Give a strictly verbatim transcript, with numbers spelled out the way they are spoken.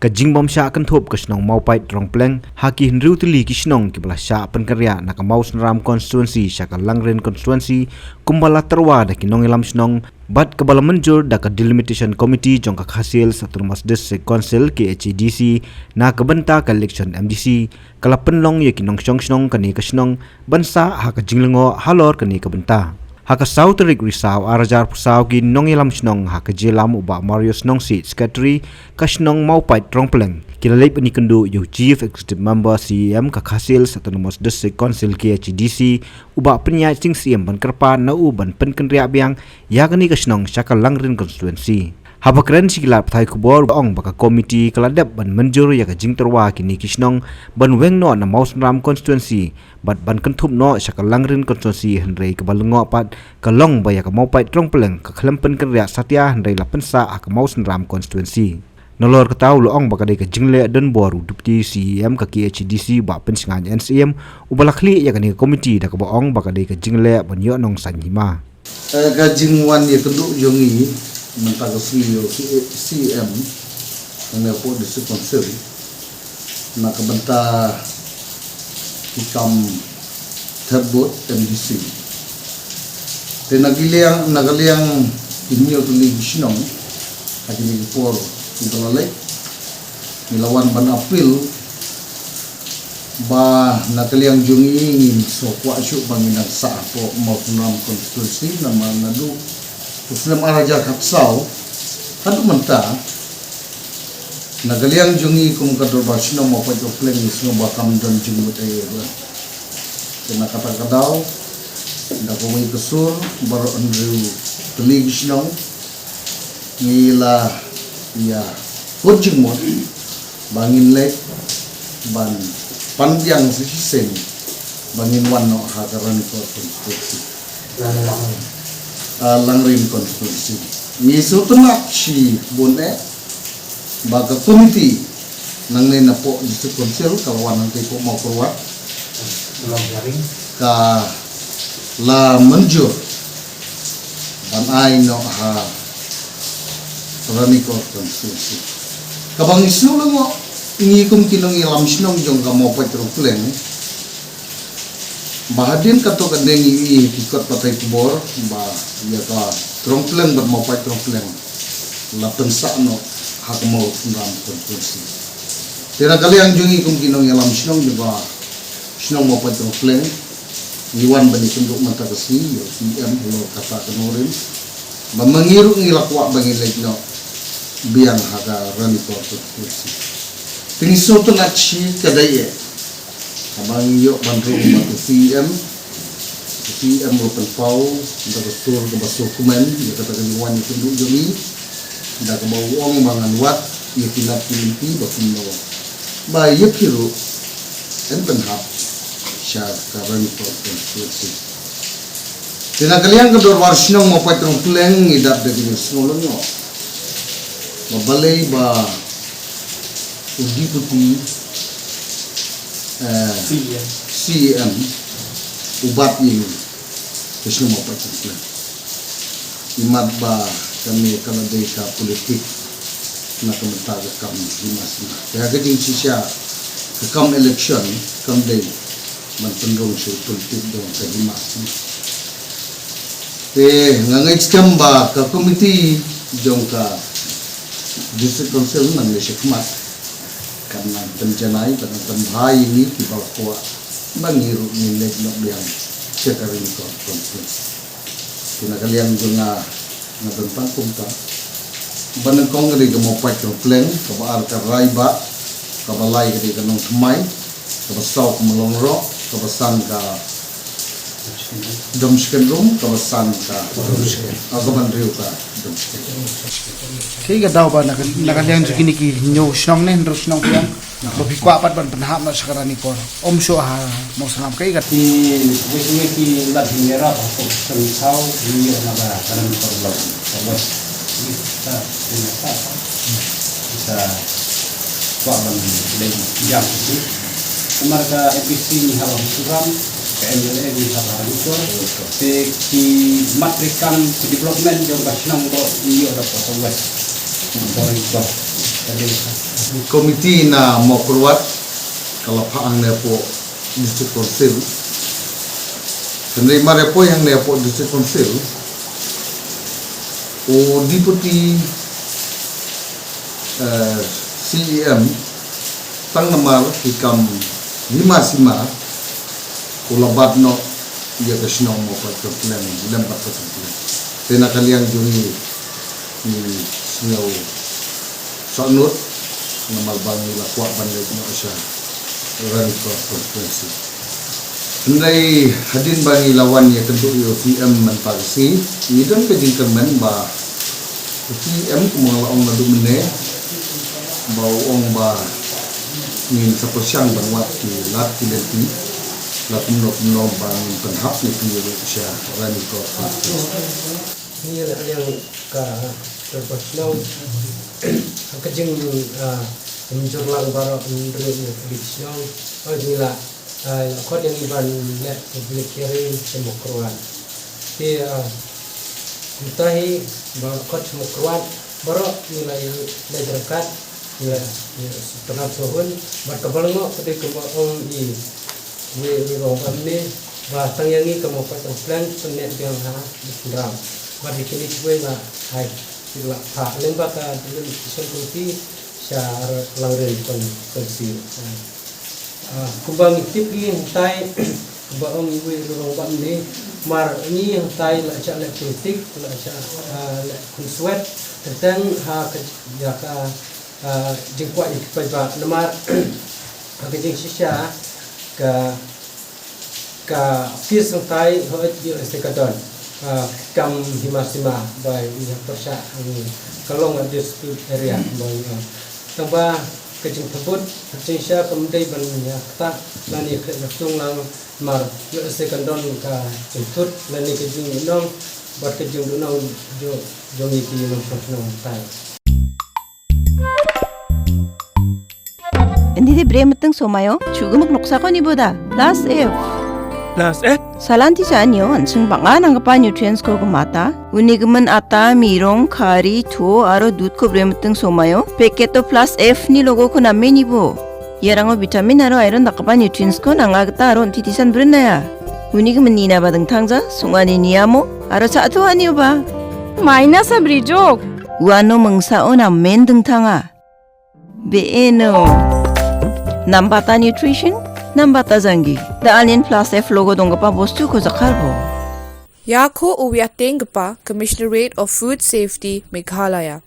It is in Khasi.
Ka jingbym shah kynthup ka shnong Mawpait Rongpleng ha ki hynriew tylli ki shnong kiba la shah pynkynriah na ka Mawsynram constituency sha ka Langrin constituency, kumba la tyrwa da ki nongïalam shnong bad kaba la mynjur da ka Delimitation Committee jong ka Khasi Hills Autonomous District Council, K H A D C, na ka bynta ka election M D C, ka la pynlong ïa ki nongshong shnong kane ka shnong ban sah ha ka jinglyngngoh halor kane ka bynta. Ha ka saw tarik Risaw ar hajar arphew saw, ki nongïalam shnong ha ka jingïalam u Bah Marius Nongsiej, Secretary ka shnong Mawpait Rongpleng, ki la leit ban ïakynduh ïa u Chief Executive Member, C E M ka Khasi Hills Autonomous District Council, K H A D C, u Bah Pynïaid Sing Syiem, ban kyrpad na u ban pynkynriah biang ïa kane ka shnong sha ka Langrin constituency. Haba kren sha ki lad pathai khubor, u ong ba ka komiti ka la dep ban mynjur ïa ka jingtyrwa kine ki shnong ban weng noh na Mawsynram constituency bad ban kynthup noh sha ka Langrin constituency, hynrei kaba lyngngoh pat ka long ba ïa ka Mawpait Rongpleng ka khlem pynkynriah satia, hynrei la pynsah ha ka Mawsynram constituency. Nalor kata, u la ong ba ka dei ka jingleh donbor u Deputy C E M ka K H A D C, Bah Pynshngain N Syiem, uba la khlieh ïa kane ka komiti da kaba ong ba ka dei ka jingleh ban ïoh nongsaiñ hima. Eh, ka jingwan ïakynduh jong ngi mynta ka sngi ïa u C E M hangne hapoh District Council na ka bynta ki kam thep vote M D C. Te na ki liang, na ka liang ki hynñiew tylli ki shnong ha kine ki por kiba la leit, ngi la wan ban appeal ba na ka liang jong ngi ngim sngewkwah shuh ba ngin nang sah hapoh Mawsynram constituency, namar naduh u snem ar hajar khatsaw haduh mynta, na ka liang jong ngi kum ka dorbar shnong Mawpait Rongpleng, ngi sngew ba kam don jingmut ei ei ruh. Te na kata ka daw, da kawei ka sur, baroh hynriew tylli ki shnong, ngi la ïa kut jingmut ba ngin leit ban pan biang sa shisien ba ngin wan noh ha ka Ranikor constituency. Ah, Langrin constituency. Ngi sngewtynnat shibun eh ba ka komiti nangne napoh District Council ka la wan hangtei hapoh Mawkyrwat, ka la mynjur ban ai noh ha Ranikor constituency. Kaba ngi sngewlyngngoh ngi kum ki nongïalam shnong jong ka Mawpait Rongpleng, ba hadien katto katne ngi ïohi ha ki kot pathai khubor ba ïa ka Rongpleng bad Mawpait Rongpleng la pynsah noh ha ka Mawsynram constituency. Te na ka liang jong ngi kum ki nongïalam shnong jong ka shnong Mawpait Rongpleng, ngi wan ban ïakynduh mynta ka sngi ïa u C E M halor kata ka nongrim ba ma ngi ruh ngi la kwah ba ngin leit noh biang ha ka Ranikor constituency. Te ngi sngewtynnat shi ka dei eh, haba ngi ïoh ban rung bad u C E M, u C E M u la pynpaw da ka sur kaba sngewkmen ïa kata ka jingwan ïakynduh jong ngi, da kaba u ong ba ngan wad ïa ki lad ki lynti ba kumno ba ïa phi ruh yn pynhap sha ka Ranikor constituency. Te na ka liang ka dorbar shnong Mawpait Rongpleng, ngi dap da ka jingsngewlyngngoh ba balei ba u Deputy, eh, C E M u bat ïa ngi ka shnong Mawpait Rongpleng. Imat ba kane ka la dei ka politik na ka bynta ka kam hima sima. Te ha ka jingshisha ka kam election kam dei ban pynrung sha u politik jong ka hima sima. Te nga ngeit skhem ba ka komiti jong ka District Council nangne shakhmat kan nang pynjanai, kan nang pynbha ïa ngi kiba la kwah ba ngi ruh ngin leit noh biang sha ka Ranikor constituency. Te na ka liang jong nga, nga don tang kumta. Ba nyngkong ka dei ka Mawpait Rongpleng, kaba ar ka Raibah, kaba lai ka dei ka Nongthymmai, kaba saw ka Mawlyngrok, kaba san ka Domskenrum, kaba san ka Domsken, ah, kaba hynriew ka Domsken. Kaei ka daw ba na ka, na ka liang jong kine ki hynñiew shnong ne hynriew shnong biang ba phi kwah pat ban pynhap noh sha ka Ranikor, ym shuh ha Mawsynram, kaei ka? Ki, ki, ki lad ki ïarap ha ka Seng Saw, ki ïoh na ka Ranikor Block. Ka West. Ki sa, ki sa, ki sa kwah ban leit biang sha ki. Namar ka M P C ngi hap ha Mawsynram, ka M L A ngi hap ha Ranikor. Te ki mat treikam ki development jong ka shnong ruh ngi ïoh da ka West. Ka Ranikor. Ka dei ka Komiti na Mawkyrwat ka la phah hangne hapoh District Council. Hynrei mar ïa poi hangne hapoh District Council, u Deputy, eh, C E M, tang namar ki kam hima sima u la bat noh ïa ka shnong Mawkyrwat Plang lem bad ka Plang. Te na ka liang jong ngi ngi sngew sahnut namar ba ngi la kwah ban leit noh sha Ranikor constituency. Hynrei hadien ba ngi la wan ïakynduh ïa u C M mynta ka sngi, ngi don ka jingkyrmen ba u C M kumba la ong naduh mynne ba u ong ba ngin sa pyrshang ban wad ki lad ki lynti la kumno kumno ba ngin pynhap ïa ki ruh sha Ranikor constituency. Ngi la liang ka Kyrpang Shnong ha ka jing, ah, mynjur lang baroh hynriew ngi ka bit shnong. Oh, ngi la, ah, la khot ïa ngi ban leh public hearing sha Mawkyrwat. Te, ah, mynta hi ba la khot sha Mawkyrwat baroh ngi la ïa leh jingkat, ngi la ïa sngewtynnat sngewhun bad kaba lyngngoh ka dei kumba ong i Wei Rurongbam ne ba tang ïa ngi ka Mawkyrwat Plang pyneh biang ha Bishram. Bad ïa kine kiwei la ai ki la phah lyngba ka Delimitation Committee sha Langrin Constituency. Ah, kumba ngi tip hi hangtai kumba ong i Wei Rurongbam ne mar ngi hangtai la shah leh politik, la shah, ah, leh khunswet teng teng ha ka ïa ka, ah, jingkwah ïa ki paidbah namar ha ka jingshisha ka ka office hangtai hooid ïoh se ka don, ah, kam hima sima ba ïa pyrshah, hmm, ka long a dispute area ba ïa. Tangba ka jingtbut ka jingshisha kam dei ban ïa ktah lane khleh ïa sung lang mar ïoh se ka don ka jingthut lane ka jingduhnong bad ka jingduhnong jong jong ngi ki nongshong shnong hangtai. Indi de bre meteng somayo, chuga mak noksa ko ni boda. Plus F. Plus F? Salan ti sa anyo, ansung banga nang kapa nutrients ko kemata. Uni gemen ata, mirong, kari, tuo, aro dud ko bre meteng somayo. Packet to Plus F ni logo ko na me ni bo. Ïa rango vitamin aro iron da kapa nutrients ko nang agata aro titisan bren na ya. Uni gemen ni na ba dengtang ja, sunga ni ni amo, aro sa atu ani ba. Minus a bri jok. Uano mengsa o na men dengtang a. Beeno. Nambata nutrition, nambata janggi. Da alien plus F logo dong kapa bostu ko jakar bo. Ïa ko u ïa teng kapa Commissionerate of Food Safety Meghalaya.